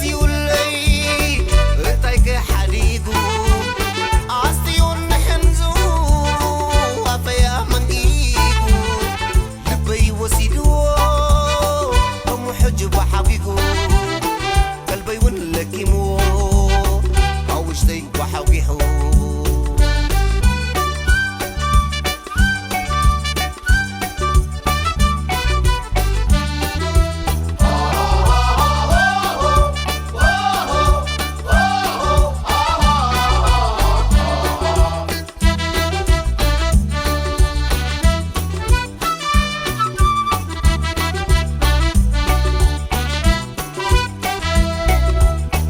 ኣስቲዩለይ እንታይ ከ ሓዲጉ ኣስቲዩኒ ሕንዙ ኣፈያ መንጊጉ ልበይ ወሲድዎ እሙ ሕጂ ባሓጒጉ ቀልበይ እውን ለኪምዎ ኣብ ውሽጠይ ባሓጒሑ።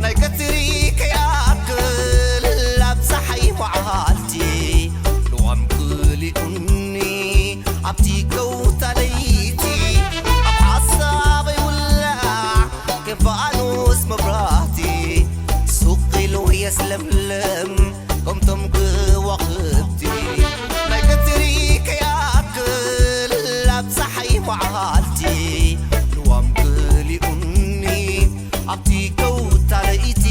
ናይ ቀትሪ ከይኣክል ኣብ ጸሓይ መዓልቲ ልዋም ክሊኡኒ ኣብቲ ከውታ ለይቲ ኣብ ሓሳበይ ውላዕ ከም ፋኑስ መብራህቲ ሱቕ ኢሉ የስለምለም ከምቶም ከዋኽብቲ ናይ ቀትሪ ከይኣክል ኣብ ጸሓይ መዓልቲ ልዋም ክሊኡኒ ኣብቲ ከውታ ለይቲ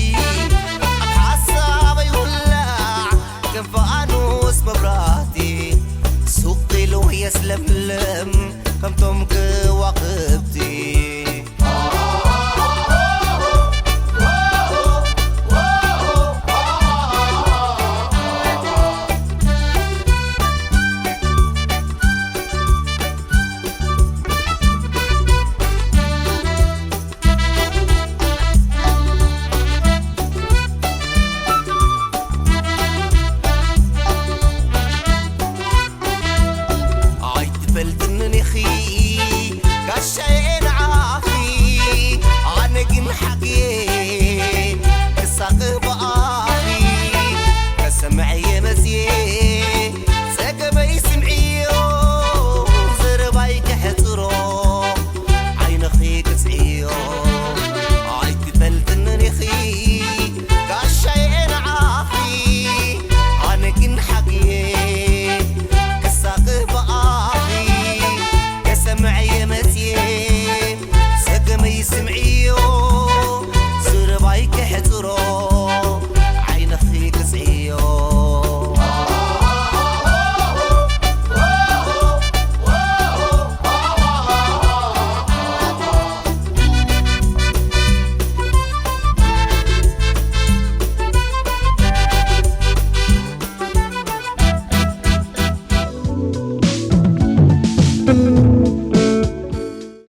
ኣብ ሓሳበይ ውላዕ ከም ፋኑስ መብራህቲ ሱቕ ኢሉ የስለምለም ከምቶም ከዋኽብቲ